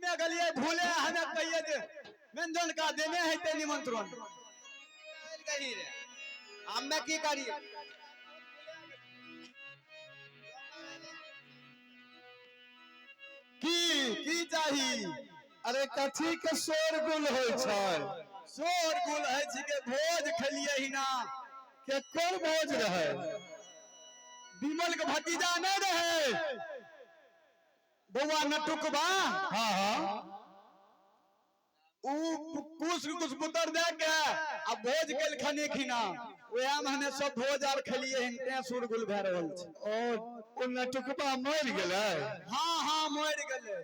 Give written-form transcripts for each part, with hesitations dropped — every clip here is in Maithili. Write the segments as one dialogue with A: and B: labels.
A: हमे गेलियै भूले, हमे कहिए जे व्यंजन का देने है ते निमंत्रण।
B: चलि गेली रे, हमे की करिए?
A: की की चाही?
C: अरे कथी के शोरगुल होइ छै?
A: शोर गुल है छिके, भोज खेलिए ही ना।
C: केकर भोज रहै?
A: विमल के भतीजा नहीं रहे बौआ नटुकबा?
C: हाँ हाँ।
A: ऊ कुछ कुछ पुतर दे के आ भोज केलखनी खिना, वएह में हमे सब भोज आर खेलिए हन, तें शोरगुल भए रहल छै।
C: ओ नटुकबा मरि गेलै?
A: हाँ हाँ, मरि गेलै।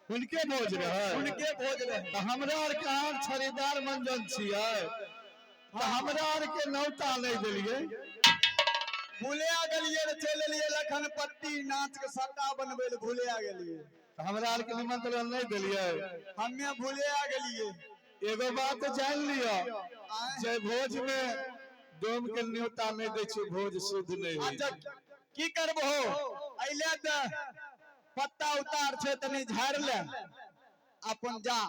C: हुनके भोज रहै?
A: हुनके भोज रहै।
C: तऽ हमरा आरके अहाँ छड़ीदार मंजन छियै, तऽ हमरा आरके नौता नहि देलियै।
A: भूले गेलियै रे, चलि एलियै लखनपट्टी नाच के सट्टा बनबै लए, भूले गेलियै।
C: तऽ हमरा आरके निमंत्रण नहि देलियै।
A: हमे भूले गेलियै।
C: एगो बात जान लिअ,
A: आँय?
C: जे भोज में डोम के न्योता नहि दै छै, भोज शुद्ध नहि होइ।
A: अच्छा, की करबहो, अइले तऽ पत्ता उतार छै, तनी झाड़ि ले अपन जा।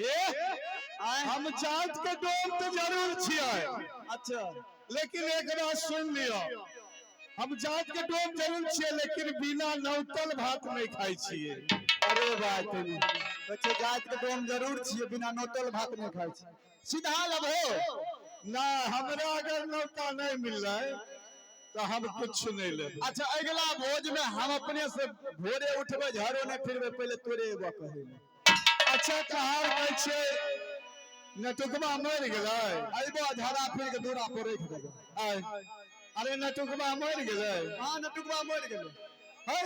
C: ए
A: आँय?
C: हम जात के डोम तऽ जरूर छियै।
A: अच्छा।
C: लेकिन एक बात सुन लिअ, हम जात के डोम जरूर छियै, लेकिन बिना नौतल भात नहि खाइ छियै।
A: अरे भाई, तनी कहै छै जात के डोम जरूर छियै, बिना नोतल भात नहि खाइ छै। सीधा लेबहो?
C: ना, हमरा अगर नौता नहि मिललै तऽ हम कुछ नहि लेबै।
A: अच्छा, अगिला भोज में हम अपने से भोरे उठबै, झाड़ो नहि फिरबै, पहिले तोरे एबो कहै लए।
C: अच्छा, कहार कहै छियै नटुकबा मरि गेलै?
A: अइबो, झाड़ा फिर के दूरा पर राखि देबै।
C: आय, अरे नटुकबा मरि गेलै?
A: हाँ, नटुकबा मरि गेलै।
C: है,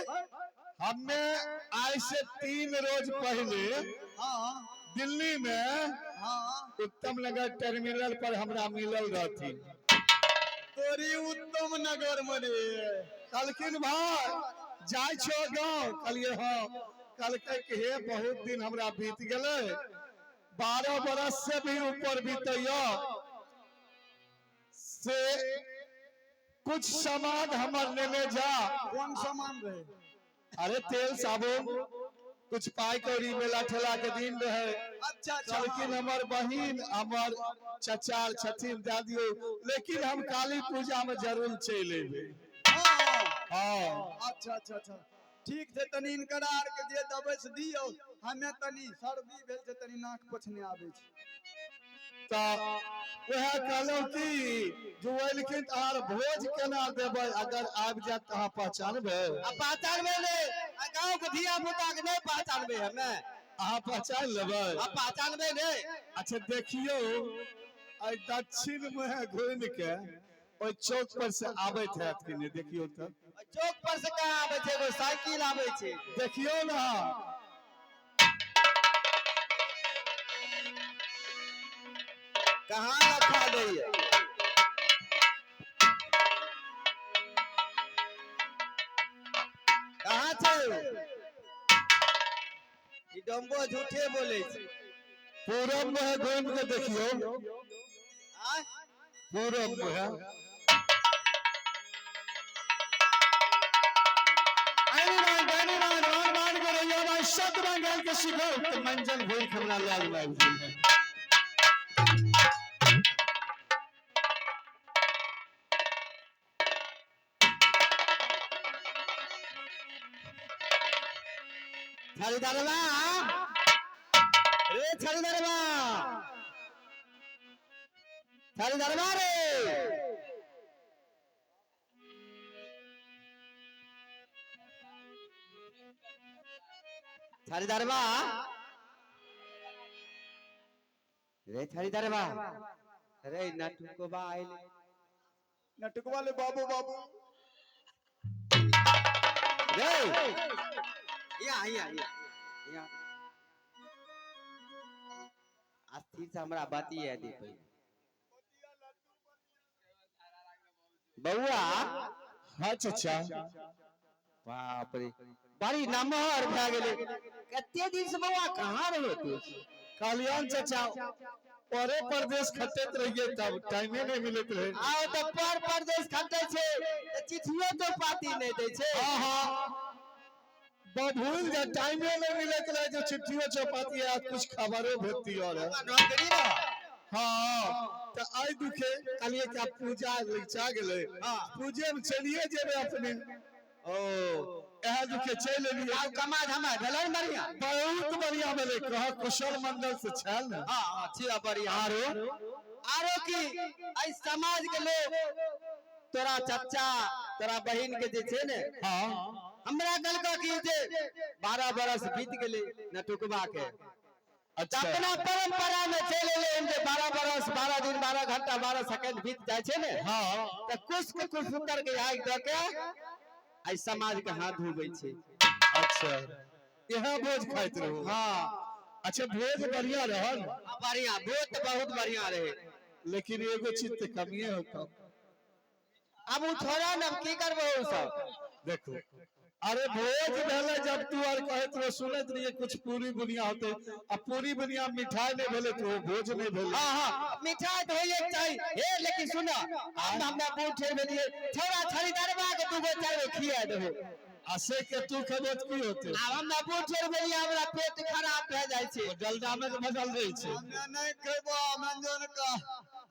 C: हमे आइ से 3 रोज पहले दिल्ली में उत्तम नगर टर्मिनल पर हमरा मिलल रहथिन।
A: तोरी उत्तम नगर में रे?
C: कहलखिन, भाय जाइ छो गाँव? कहलिए हाँ। कहलकै कि हे, बहुत दिन हमरा बीत गेलै, 12 बरस से भी ऊपर बीतैया, से कुछ सामान हमर लेने जा।
A: कोन सामान रहे?
C: अरे तेल साबुन, कुछ पाई कौड़ी, मेला ठेला के दिन रहे।
A: अच्छा अच्छा।
C: कहलखिन, हमर बहिन, हमर चचा छथिन, दए दियौ, लेकिन हम काली पूजा में जरूर चलि एबै। हाँ।
A: अच्छा अच्छा अच्छा, ठीक छै, तनी हिनकर आर के जे देबै से दियौ, हमे तनी सर्दी भेल छै, तनी नाक पोछने आबै छी।
C: तऽ वएह कहलहुँ कि जो एलखिन तऽ अहाँ भोज केना देबै? अगर आबि जायत तऽ अहाँ पहचानबै?
B: आ पहचानबै नहि? आ गाँव के धिया पुता के नहि पहचानबै हमे?
C: अहाँ पहचान लेबै?
B: आ पहचानबै नहि?
C: अच्छा, देखियौ, एहि दक्षिण मुँहे घुमि के ओहि चौक पर से आबैत हैत कि नहि, देखियौ तऽ।
B: चौक पर से कहाँ आबै छै? एगो साइकिल आबै छै।
C: देखियौ ने।
B: कहाँ लखा दैये? कहाँ छै ओ? ई डम्बो झूठे बोलै छै।
C: पूरब मुँहे घुमि के देखियौ।
B: आँय?
C: पूरब मुँहे। के सीखो तऽ मंजन भोर हमरा लाग लागि गेल।
B: छड़ीदारवा रे, छड़ीदारवा, छड़ीदारवा रे। छड़ीदारवा रे, छड़ीदारवा रे, नटुकबा आइल।
A: नटुकवा ले बाबू, बाबू।
B: रे, या या या या, अस्थिर से हमरा बतिया दे पहिले बउआ।
C: हाँ चचा।
B: बाप रे, बड़ी नमहर भए गेलै। कते दिन से बउआ कहाँ रहो तू?
C: कहलियन चचा, परे परदेश खटैत रहिए तब टाइमे नहीं मिलैत रहे।
B: आओ तऽ पर परदेश खटै छै तऽ चिट्ठियो तो पाती नहि दै छै।
C: हाँ हाँ, भूल जा, टाइमे नहीं मिलत रहे जो चिट्ठियों चौपाती है, कुछ खबरों भेजती और है।
B: नौकरी रह।
C: हाँ, तो आई दुखे कहलिए कि आप पूजा लगिचा गेलै।
B: हाँ।
C: पूजे में चलिए जेबे अपने।
B: ओ
C: एह दुखे चलि एलियै।
B: आब कमा धमा भेलै ने बढ़िया?
C: बहुत बढ़िया भेलै, कह कुशल मंडल से छल ने।
B: हाँ हाँ, छियै बढ़िया।
C: आरो
B: आरो की, एहि समाज के लोग तोरा चचा तोरा बहिन के जे छै ने,
C: हाँ,
B: हमरा कहलका कि जे 12 बरस बीत गेलै नटुकबा के।
C: अच्छा।
B: अपना परंपरा में चलि एलै हन जे 12 बरस 12 दिन 12 घंटा 12 सेकंड बीत जाइ छै ने,
C: हाँ,
B: तऽ कुश के कुश उतर के आगि दऽ के एहि समाज के हाथ धोबै छै।
C: अच्छा, इएह भोज खाइत रहू?
B: हाँ।
C: अच्छा, भोज बढ़िया रहल?
B: बढ़िया, भोज तऽ बहुत बढ़िया रहे।
C: लेकिन एगो चीज तऽ कमिए होता।
B: अब उ छोड़ा ने, अब की करबो उ सब।
C: देखो, अरे भोज भेलै जब तू आर कहैत रहो, सुनैत रहिए कुछ पूरी बुनिया होते, आ पूरी बुनिया मिठाई नहीं भेलै तो भोज नहीं भेलै।
B: हाँ हाँ, मिठाई तो होइए के चाही। हे, लेकिन सुन, हम हमरा बूढ़ ठेर भेलिए, छोड़ा छड़ी दरबा के 2 गो 4 गो खिया देबो।
C: आ से के तू खेबे तऽ की होते?
B: आब हमरा बूढ़ ठेर भेलिए, हमरा पेट खराब भए जाइ छै।
C: डलडा में भजल रहै छै।
A: हमे नहीं खेबो मंजन का,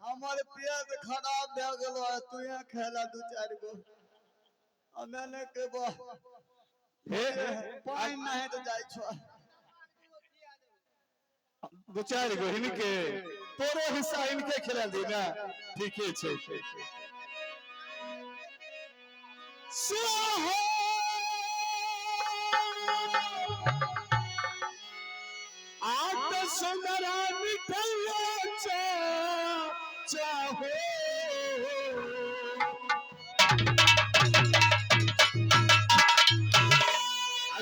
A: हमर पेट खराब भए गेलो है, तू यहाँ खेला 2-4 गो, हमे नहीं खेबो।
C: हे,
A: पानि नहीं तो जाइ छो।
C: 2-4 गो हिनके तोरो हिस्सा हिनके खिला दी ना, ठीके छै। सोहो आत सुंदरा मिठैया चाहो,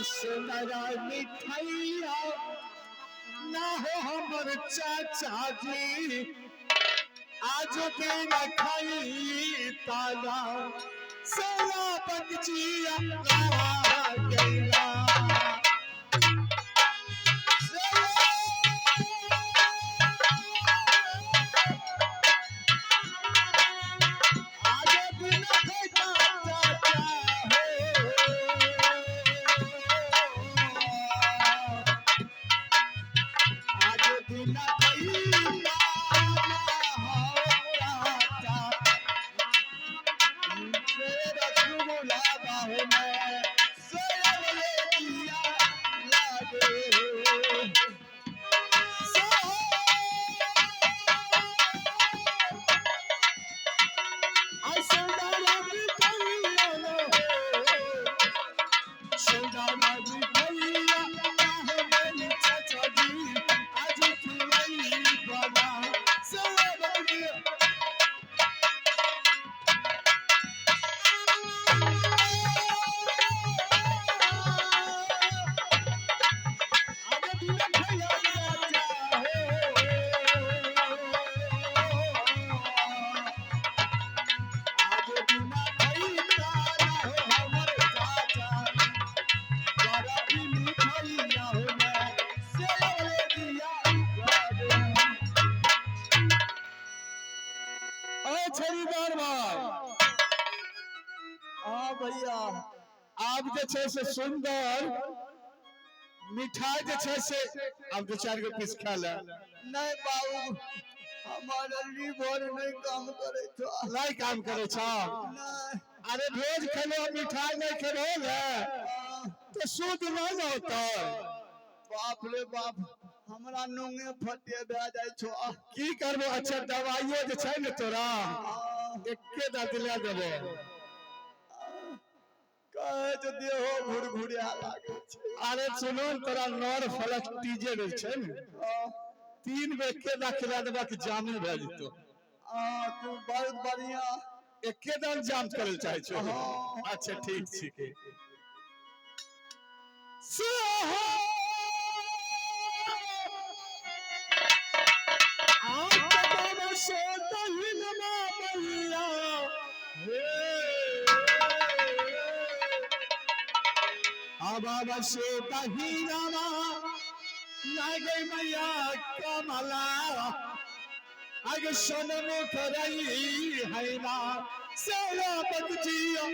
C: सुंदरा मिठैया ना हो हमर चाचा जी, आज दिन खाई ताला सेवा बगचिया गैला। आज दिन खाई चाचा हो, आज दिन खैला चाचा, रसगुल्ला बाहु में सोयले दिया लागे।
A: हाँ भैया,
C: आब जे छै से सुंदर मिठाई जे छै से आब 2-4 गो पीस खा ले।
A: नहीं बाबू, हमार लीवर नहीं काम करे छो।
C: नहीं काम करे छो?
A: नहीं।
C: अरे भोज खेलो मिठाई नहीं खेलो ने तो शुद्ध नहीं न होता।
A: बाप रे बाप, हमरा नोंगे फटे भए जाइ छो।
C: की करबो? अच्छा दवाइयो जे छै ने तोरा एके दा दिला देबो।
A: कहे जे देहो घुरघुरिया लागे छै।
C: अरे सुनू, तोरा नर फलक टीजे जे छै ने, 3 बेर एके दा खिला देबा कि जामे भए जेतो।
A: हाँ, तू बहुत बढ़िया।
C: एके दान जाम करे लए चाहे छो?
A: हाँ।
C: अच्छा ठीक छिके। सोहो आत्मा से दहिन मैया, हे अब से दहिना लागे मैया कमला, आगे सोनमुख रही है ना सेवा बगजिया।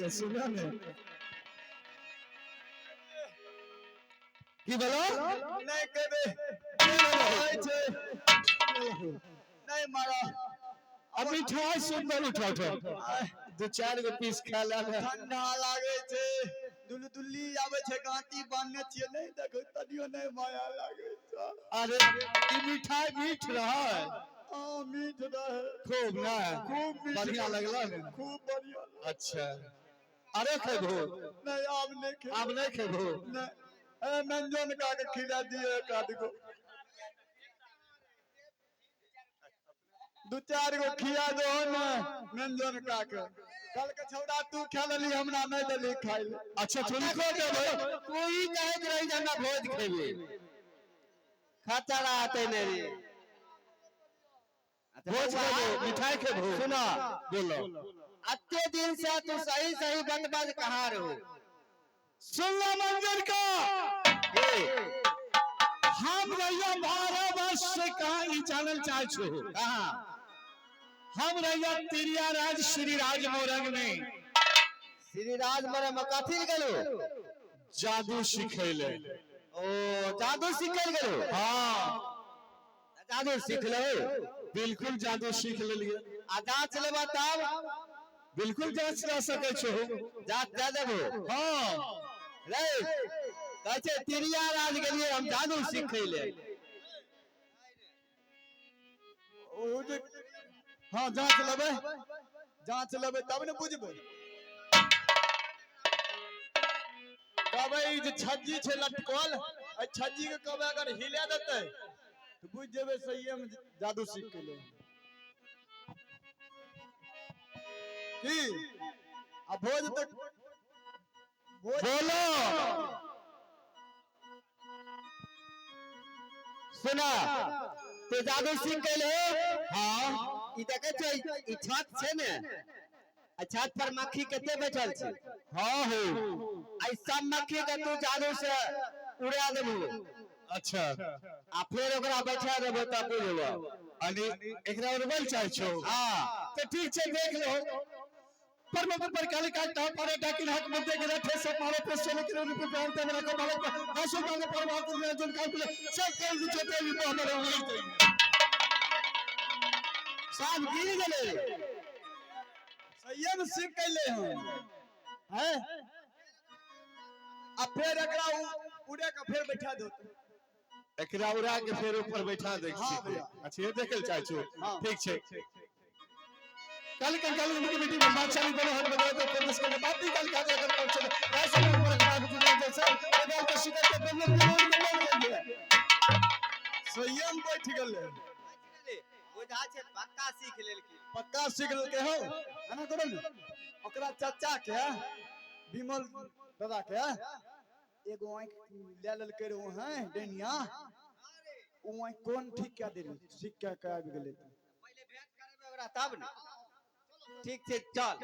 C: लिए, सुनो ने।
B: की बोलो?
A: नहीं कहबे नहीं छै, नहीं मारा।
C: अब मिठाई सुंदर, उठा उठा, दू चार गो पीस खा ला।
A: ठंडा लागे छै, दुलु दुल्ली आबै छै, गांठी बांधने छियै, नहीं देखो तनियो नहीं माया लागे छै।
C: अरे, ई मिठाई मीठ रहे?
A: हाँ, मीठ रहे।
C: खूब ना?
A: खूब मीठ।
C: बढ़िया लगला ने?
A: खूब बढ़िया।
C: अच्छा, अरे खेबो?
A: नहीं, आब नहीं खेबै।
C: आब नहीं खेबो?
A: नहीं। ए मंजन का के खिला दिए एक आध गो, दू चार गो खिया दो ने मंजन का के। कल के छौड़ा तू खा लेली, हमरा नहीं देली खाइ ले।
C: अच्छा, थोड़ी देबै।
B: तू ही कहैत रही जे हमरा भोज खेबे, खतरा आते ने रे। अच्छा,
C: भोज
B: बौआ,
C: खेबो, मिठाई खेबो?
B: सुनो।
C: बोलो।
B: अत्ते दिन से तू सही सही बतबत कहाँ रहो?
C: सुन लो मंजर का।
B: ए।
C: हम रहिया 12 वर्ष से कहाँ, ई जानल चाहे छो?
B: कहाँ?
C: हम रहिया तिरिया राज श्री राज मोरंग में।
B: श्री राज मरे में कथी गेलो?
C: जादू सिखैले।
B: ओ, जादू सीखल गेलो?
C: हाँ।
B: जादू सीख ले?
C: बिल्कुल, जादू सीख लेलिए।
B: आ जांच लेबा तब?
C: बिल्कुल, जांच ला सके छो।
B: जांच दे देबो?
C: हाँ।
B: रे, कहै छै तिरिया राज गेलिए हम जादू सीखै ले।
A: ओ जे हाँ, जांच लेबै, जांच लेबै तब ने बुझबै। कहबै ई जे छज्जी छै लटकल, एहि छज्जी के कहबै अगर हिला देतै तऽ बुझि जेबै सहिए में जादू सीख गेलै की। आ भोज तऽ भोज।
C: बोलो।
B: सुना, तू जादू सीख गेले?
C: हाँ।
B: ई देखै छै, ई छत छै ने, आ छत पर मक्खी कते बैठल छै?
C: हाँ हो।
B: आ ई सब मक्खी के तू जादू से उड़ा देबू।
C: अच्छा।
B: आ फेर ओकरा बैठा देबो तब बुझबो।
C: अनि एकरा उड़बल चाहे छो?
B: हाँ।
C: तो ठीक छै, देख लो। पर मत पर काली का टाप पर डाकिन हक मध्य के रखे सब मारो पे सोने के रूप पे अंत में रखो बालक आंसू मांगे पर बात में जोन काम के सब कर दु चते भी हमारे उड़ते।
B: सब गिर गेलै।
A: सहिए में सीख गेलै हन हैं, आ फेर एकरा उड़े के फेर बैठा दो।
C: एकरा उड़ा के फेर ऊपर बैठा दे
A: हाँ
C: छी?
A: भैया।
C: अच्छा, ये देखल चाहे छो?
A: हाँ।
C: ठीक छै। कल कल कल उनकी बेटी में बादशाह दोनों हाथ बजाए तो प्रदेश के बाप भी कल का अगर कर चले ऐसे में ऊपर खड़ा हो जैसे एगाल के शिकार के बदले में लोग गया।
A: सहिए में बैठ गेलै।
B: बुझा छै पक्का सीख लेलखिन।
A: पक्का सीख लेलकै हौ। एना करो ने, ओकरा चाचा के, विमल दादा के एगो आँखि ले लेलकै रे वहाँ डैनिया। ओ आँखि कोन ठीक कए देली, सीख के के आबि गेलै तऽ।
B: पहिले भेंट करबै ओकरा तब ने। ठीक छै, चल।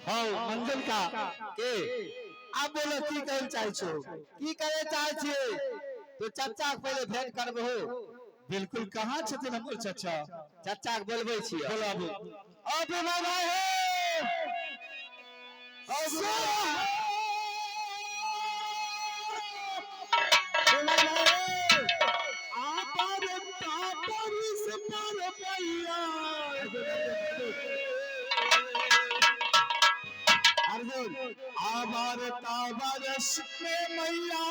C: हाँ मंजन का।
B: के?
C: आप बोलो, की कहल चाहे छो?
B: की करे चाहे छियै? तो चाचा के पहिले भेंट करबहो।
C: बिल्कुल, कहाँ छथिन हमर चाचा?
B: चाचा के बोलबै छियै।
C: बोलाबू।
B: ओ विमल भाई हो, ओ विमल भाई हो।
C: आपर तापर से पर पैया।
B: अर्जुन।
C: आबार ताबर में मैया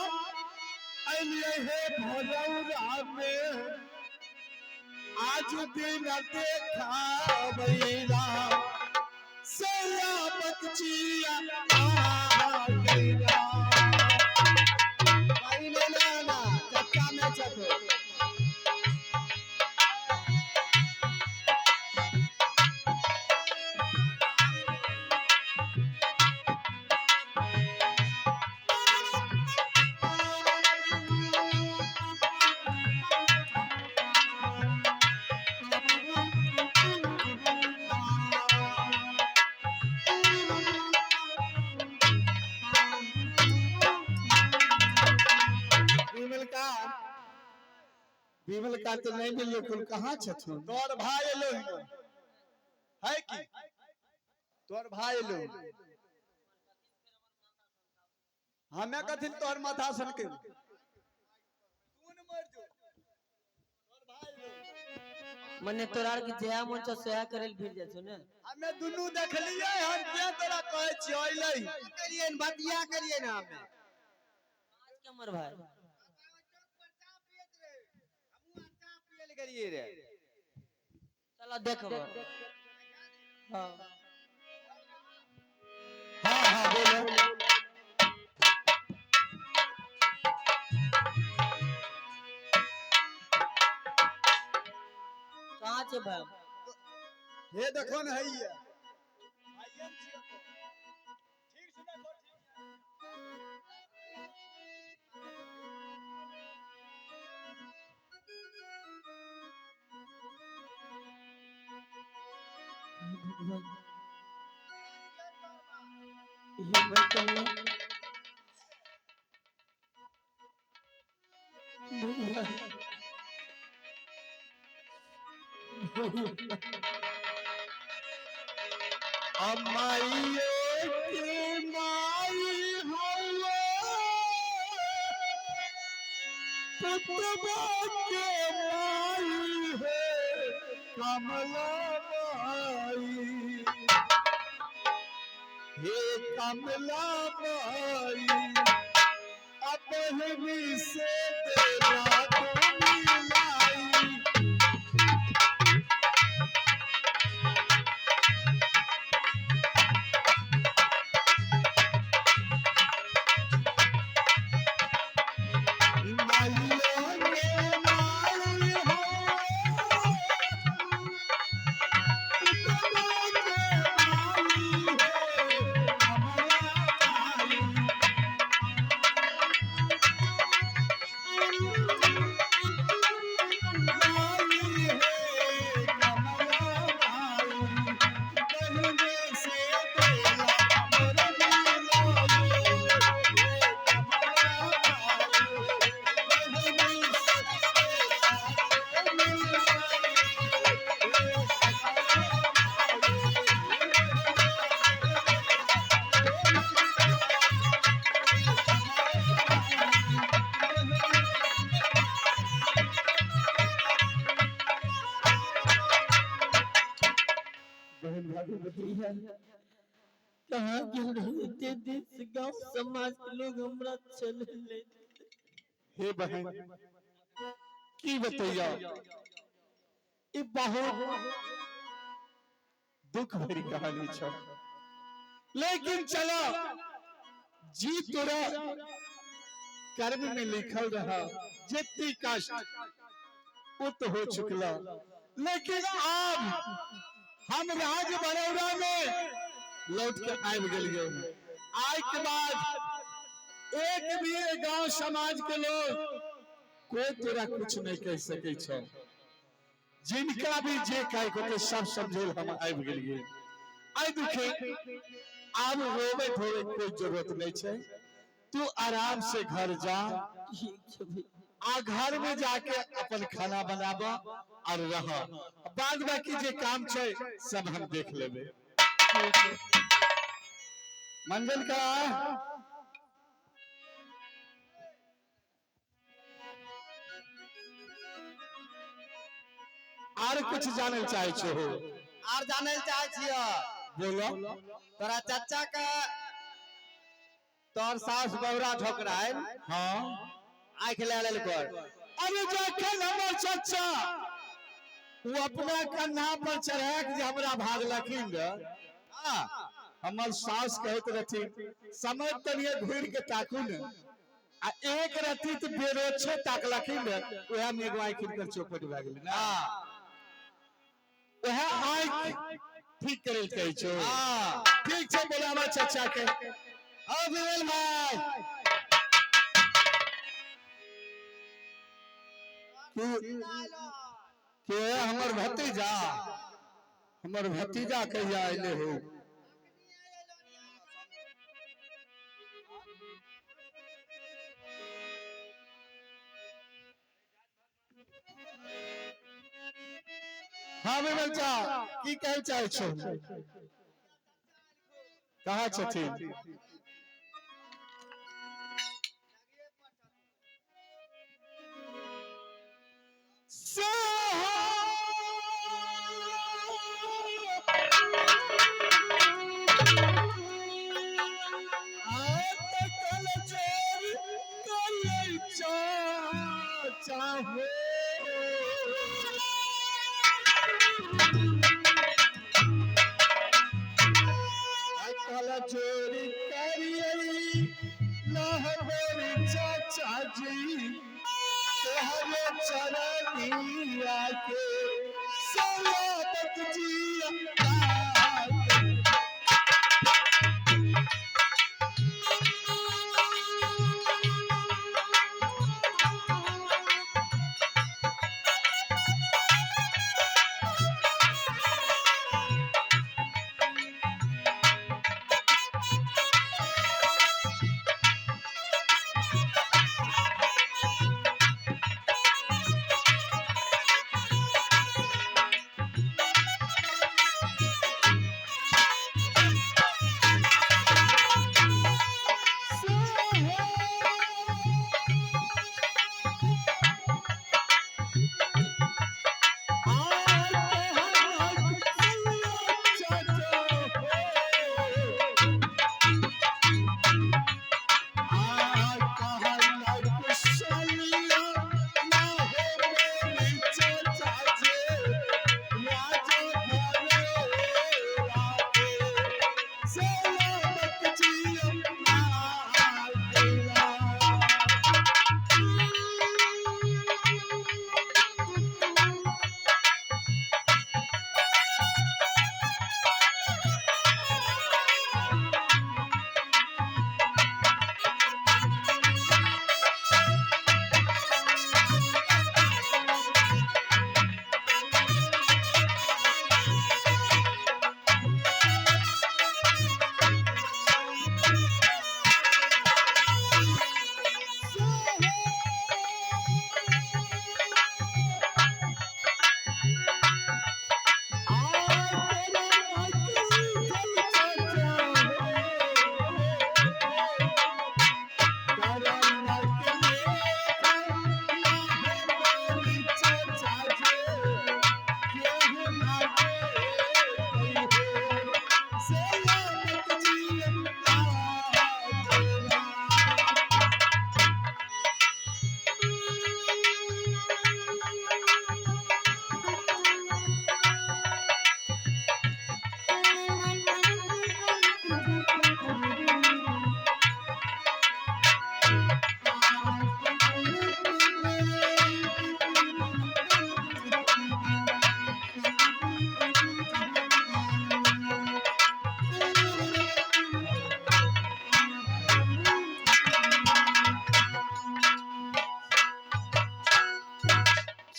C: अलिए हे भरौरा में, आज दिन देखा बैरा सया बच्चिया आ गईरा।
B: पहिले ले आना, चाचा नहि छथुन।
C: विमल का, विमल का तो नहीं मिलल, कुल कहाँ छथुन?
A: तोहर भाई एलो हिन है की? तोहर भाई लो हमें कथी तोहर माथा सनके
D: मने तोरा के जया मन छौ सेहा करे ल भिड़ जाइ छौ ने।
A: हमें दुनू देखलिए हम ते तोरा कहै छियै अइलै
B: करिए न बतिया करिए ना हमें।
D: आज के हमर भाई
B: करिए रे।
D: चलो देखबो। हाँ
C: हाँ हाँ बोलो।
D: कहाँ छे भाई?
A: हे देखो न हैया
D: हे भाई कमला
C: अम्माइयो के माई हलो पुतबा के माई है कमला माई, हे कमला माई, अब ही से तेरा तो मिलाई। माइयो के माई हो पुतबा के माई है कमला माई। माई है कमला माई, बहने से तेरा मोर मिलाई। हे कमला माई, बहने से तेरा मिलाई। बहन भाभी
D: भैया कहाँ गेल रही एते दिन से? गांव समाज के लोग हमरा चले ले।
C: हे बहन की बतैया, ई बहुत दुख भरी कहानी छ, लेकिन चलो जी तोरा कर्म में लिखल रहा जितनी कष्ट वो तो हो चुकला, लेकिन अब हम राज बरौरा में लौट के आबि गेलियै। आय के बाद एक भी गांव समाज के लोग कोई तोरा कुछ नहीं कह सके छौ। जिनका भी जे कहे होते सब समझे हम आबि गेलियै। आइ दुखे आब रोवे धोवे कोई जरूरत नहीं छै, तू आराम से घर जा
D: ठीक छै भैया।
C: आ घर में जाके अपन खाना बनाब और रह, बाद बाकी जे काम छै सब हम देख लेबे।
D: ठीक छै।
C: मंजन का आर कुछ जाने चाहे छो हो?
B: आर जानै चाहै छियै।
C: बोलो।
B: तोरा चाचा के तोहर सास बहुरा ठोकरायल
C: हाँ
B: आँखि ले लेलकर।
C: अरे जखन हमर चाचा वो अपना कन्हा पर चढ़ा के जे हमरा भागलखिन रे,
B: हाँ
C: हमर सास कहैत रहथिन समय तनिए घुरि के ताकू ने, आ एक रति तऽ बेरोछे ताकलखिन रे, उएह में एगो आँखि हिनकर चौपट भए गेलै ना।
B: हाँ
C: उएह आँखि ठीक करे लए कहै छौ।
B: हाँ
C: ठीक छै, बोलाबा चाचा के।
B: आओ विमल भाई।
C: के हमर भतीजा, हमर भतीजा कहिया अयले हो? हाँ विमल चा, की कहै चाहै छौ? कहाँ छथिन? से चाहो कल चोरी करिए लहबरी चाचा जी तोहरे चरनिया के सलामत जी।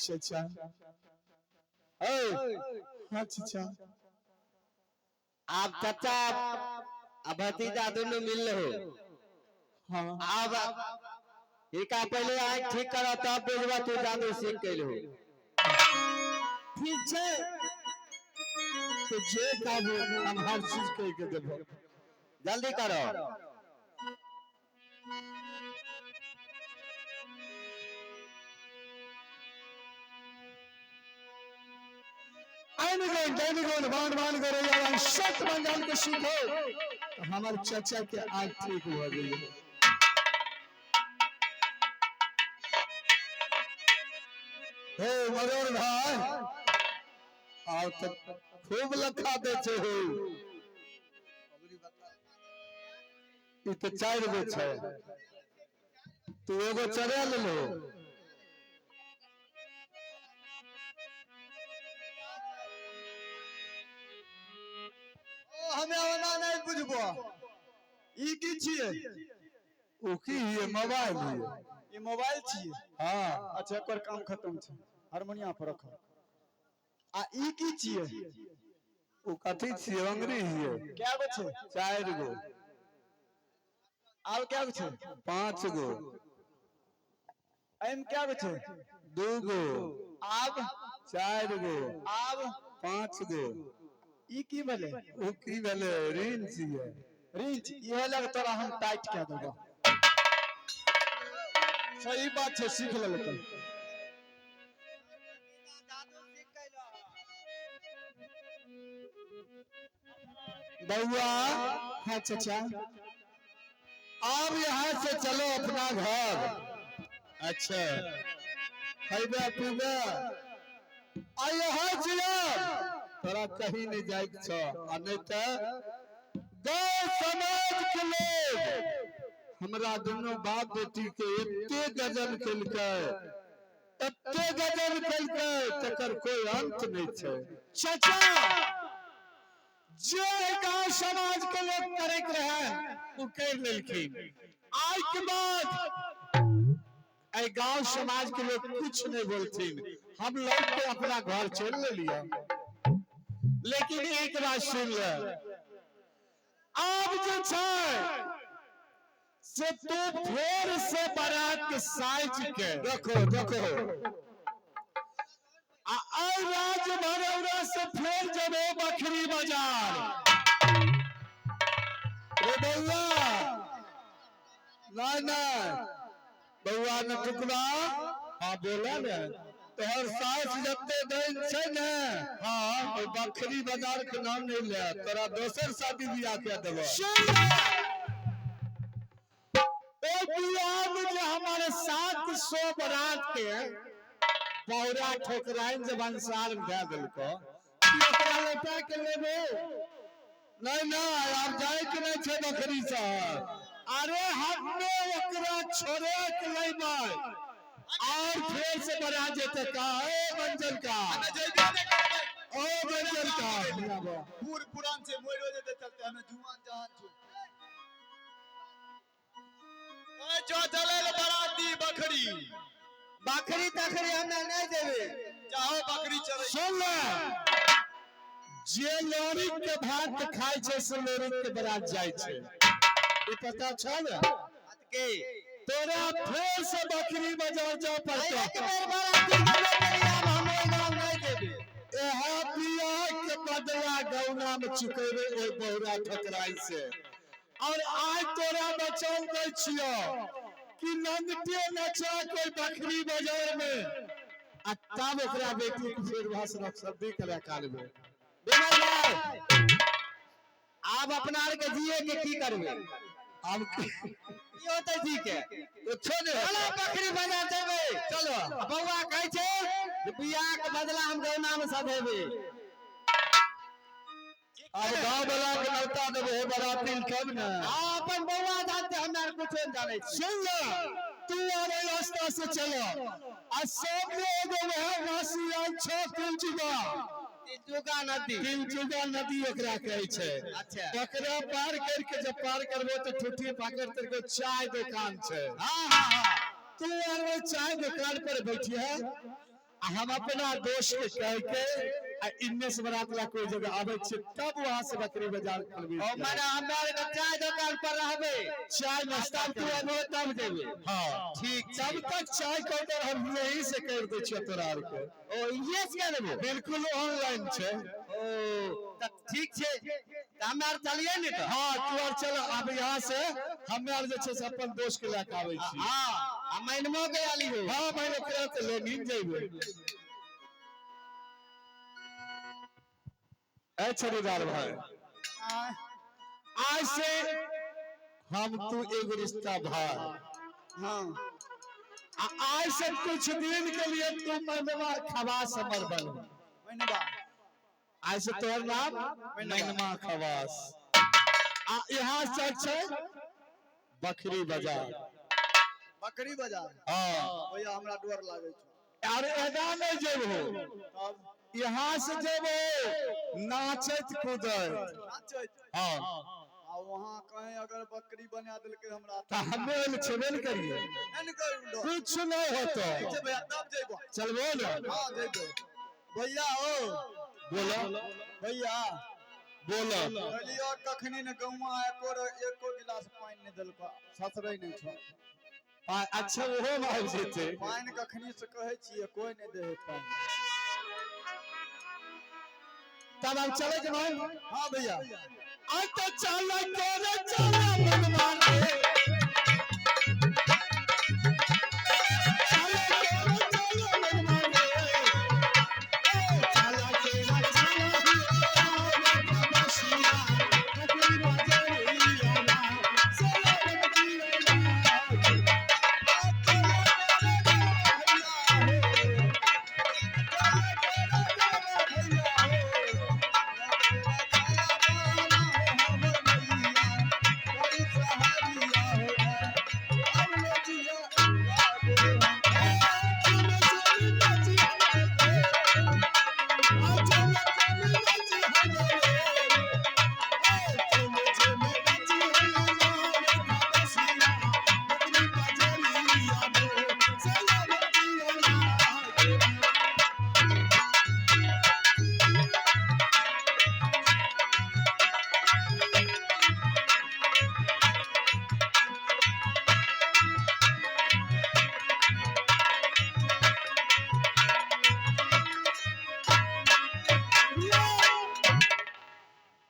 C: चाचा, हाँ चाचा।
B: आप चाचा आ भतीजा दोनों मिल रहे हो।
C: हाँ।
B: अब इनका पहले आँख ठीक करो तब बुझबा तू जादू सीख गइल हो।
C: ठीक छै तो जे कहबो हम हर चीज कह के देबो।
B: जल्दी करो।
C: आइन गोन बान बान करे यार सत बंगाल के सीखो तो हमार चाचा के आँख ठीक हो गई। हे मरोड़ भाई, आओ तो खूब लखा दे छे हो। ई तो 4 गो छै, तू एगो चढ़ा लेलो।
A: ओ हमे ओना नहीं बुझबो ई की छियै?
C: ओ की हिये? मोबाइल हिये।
A: ई मोबाइल छियै?
C: हाँ।
A: अच्छा, एकर काम खत्म छै, हारमोनिया पर रखो। आ ई की छियै?
C: ओ कथी छियै? अंगरी हिये।
A: कै गो छै?
C: 4 गो।
A: आब कै गो छै?
C: 5 गो।
A: एहिमे कै गो छै?
C: 2 गो।
A: आब
C: 4 गो।
A: आब
C: 5 गो।
A: ई की भेलै?
C: ओ की भेलै? ऋण छियै।
A: रिंच इहे लग तोरा हम टाइट कए देबो। सही बात छै, सीख लेलकै।
C: बउआ।
B: हाँ चाचा।
C: अब यहाँ से चलो अपना घर। अच्छा, खैबे पीबे आ यहाँ जिया, तोरा कहीं नहीं जाए के छौ, आ नहीं तो गाँव समाज के लोग हमरा दोनों बाप बेटी के एते गजब केलकै, एते गजब केलकै, तकर कोई अंत नहीं छै।
B: चाचा, जे गांव समाज के लोग करे के रहे वो कर लेलखिन।
C: आइ के बाद एहि गांव समाज के लोग कुछ नहीं बोलथिन। हम लोग के अपना घर चल ले लिया, लेकिन एक बात सुन ले, आब जे छै से तू फेर से बारात के साइज के देखो देखो, आ आइ राज भरौरा से फेर जबो बकरी बाजार। रे बउआ, नहीं नहीं बउआ न टुकड़ा। हाँ, बोला ने, तोहर सास जते दिन छै ने, हाँ, ओ बकरी बाजार के नाम नहीं ले, तोरा दोसर शादी बियाह के देबो।
B: ओ बियाह में जे हमारे 700 बारात के बौरा ठोकराइन जब अंसार में दे देलको, कि ओकरा लौटा के लेबो?
C: नहीं नहीं, आब जाए के नहीं छै बकरी शहर।
B: अरे, हमने ओकरा छोड़े के लेबै और फिर से बना जेते का।
C: ओ बंजर का,
A: हमे जइबे नहि करबै।
C: ओ बंजर का।
A: बूढ़ पुरान छै, मरियो जेतै चलते, हमे जुआन जहान छौ। कहै छौ चलै ले बराती बकरी।
B: बकरी तकरी हमरा नहीं देबे।
A: जाहो बकरी चरै।
C: सुन ले, जे लोरिक के भात खाय छै से लोरिक के बरात जाइ छै, ई पता छ ने?
B: के
C: तोरा फेर से बकरी बाजार जाय पड़तौ।
B: एक बेर बाराती गेबे करी, आब हम ओहि गाँव नहीं देबे।
C: एहा बियाह के बदला गौना में चुकेबे ओहि बहुरा ठकराई से। और आज तोरा बचन दै छियो कि नंगटे नचा कोई बकरी बाजार में, आ तब ओकरा बेटी के फेर वहां से रखसदी करे कालबे।
B: विमल भाई, आब अपना आर के जिए के की करबे?
C: आब की
B: की होतै जी के?
C: कुछो नहीं।
B: चलो बकरी बाजार जेबै।
C: चलो।
B: आ बौआ कहै छै जे बियाह के बदला हम गौना में सधेबै।
C: अब गाँव वाला के नौता देबे हे बराती तब ने।
B: हाँ, अपन बौआ जानते, हमरा आर कुछो नहीं जानै छी।
C: सुन ले, तू आरे रास्ता से चलो, आ सामने एगो वह राशि आयल छौ तिलचुगा।
B: तिलचुगा नदी।
C: तिलचुगा नदी ओकरा कहै छै।
B: अच्छा।
C: ओकरा पार करके जब पार करबो तो ठुठी पाकर तेरे को चाय दुकान छै।
B: हाँ हाँ हाँ
C: तू आर वो चाय दुकान पर बैठिए, आ हम अपना दोस्त के कह के आ इन्ने से बरात ला कोई जगह आबै छै, तब वहां से बकरी बाजार करबी।
B: ओ माने हमरा आर के चाय दुकान पर रहबे,
C: चाय नाश्ता
B: तब तू अबहो तब जेबे।
C: हाँ।
B: ठीक।
C: तब तक चाय के ऑर्डर हम यही से कर दै छियै तोरा आर के।
B: ओ इहे से कर देबो?
C: बिल्कुल ऑनलाइन छै।
B: ओ तऽ ठीक छै, तऽ हमरा आर चलिए ने तऽ।
C: हाँ, तू आर चल, अब यहाँ से हमे आर जे छै से अपन दोस्त के लए के आबै छी।
B: हाँ, आ मैनमो के आली हो।
C: हाँ, मैंने ओकरा तऽ ले जेबै। ए छड़ीदार भाई,
A: आँय।
C: आज से हम तू एगो रिश्ता भाई।
A: हाँ।
C: आ आज से कुछ दिन के लिए तू मैनवा खवास हमर बन।
A: मैनवा।
C: आज से तोहर नाम मैनवा खवास, आ यहाँ से छै बकरी बाजार।
A: बकरी बाजार?
C: हाँ।
A: भैया, हमरा डर लागै छौ।
C: अरे, एना नहीं जेबहो।
A: तब?
C: यहाँ से जेबो नाचैत कूदैत।
A: नाचैत?
C: हाँ।
A: आ वहाँ कहीं अगर बकरी बना देलकै हमरा?
C: तऽ हमे ओहिमे छेबे ने करिए।
A: नहि ने करू डर।
C: कुछ नहीं होतो।
A: ठीक छै भैया, तब जइबो।
C: चलबो ने?
A: हाँ, जइबो भैया। ओ
C: बोलो।
A: भैया।
C: बोलो।
A: कहलियो कखनी ने गौआ एको गिलास पानि नहि देलको, ससरै नहि छौ।
C: अच्छा, ओहो मे आबि जेतै।
A: पानि कखनी से कहै छियै, कोई नहि दे है पानि।
C: तब आब चले के भाई?
A: हाँ भैया।
B: आ तो चल के चल मनवा रे, चल के चल मनवा रे, ए चल के चल रे बसिया बकरी बजरिया ना सलामत जिया।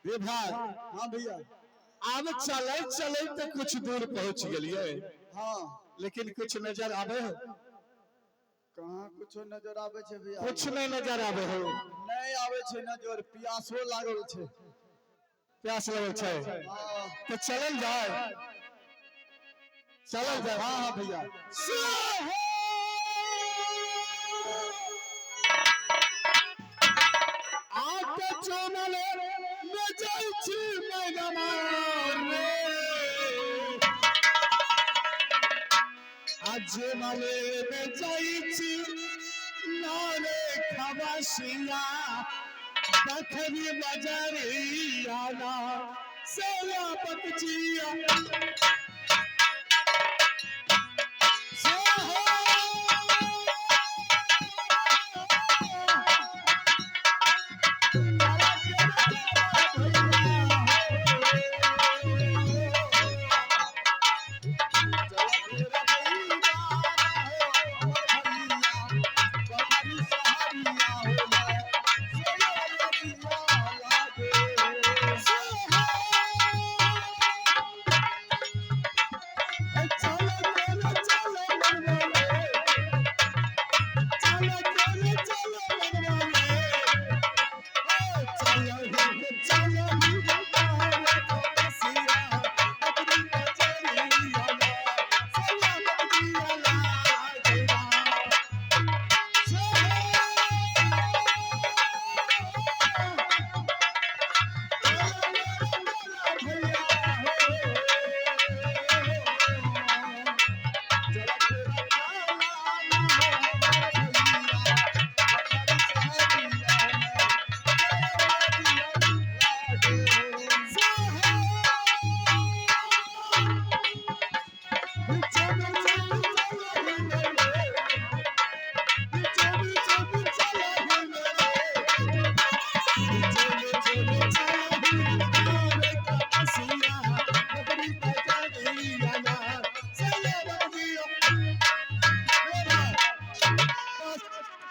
B: रे भाई,
A: हाँ भैया।
B: आब चले चले तो कुछ दूर पहुंच गेलिए।
A: हाँ।
B: लेकिन कुछ नजर आबे हो?
A: कहाँ कुछो नजर आवे छे भैया?
B: कुछ नहीं नजर आबे हो?
A: नहीं आवे छे नजर, प्यासो लागल छे।
B: प्यास लगल छे?
A: हाँ।
B: तो चलल जाए, चलल जाए।
A: हाँ हाँ भैया।
B: आके चुनल बेचै छी मैदाना रे, आज माले बेचै छी नारे खबासिया बखरी बजरिया ना सलामत जिया।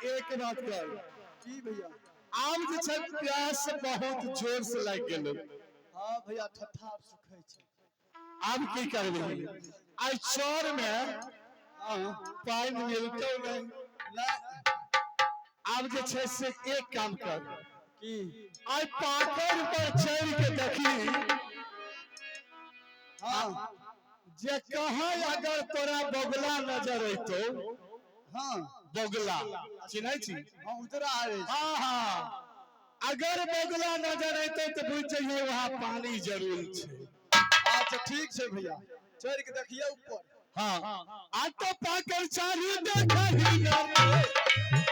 B: एक बात कर।
A: की भैया?
B: आब जे छै प्यास बहुत जोर से लागि गेल।
A: हाँ भैया, ठट्ठा सुखै छै।
B: आब की करबै? आइ चौर में पानि मिलतौ नहीं।
A: नहीं।
B: आब जे छै से एक काम कर।
A: की?
B: आइ पाकड़ पर चढ़ के देखी।
A: हाँ।
B: जे कहाँ अगर तोरा बगुला नजर अयतौ।
A: हाँ।
B: बगुला चिन्है छी?
A: हाँ, उजरा आबै छै।
B: हाँ हाँ, अगर बगुला नजर अयतौ तऽ बुझि जइहे वहाँ पानी जरूर छै।
A: अच्छा ठीक छै भैया, चढ़ के देखिए ऊपर।
B: हाँ, आ तो पाकड़ चाही देखही न रे।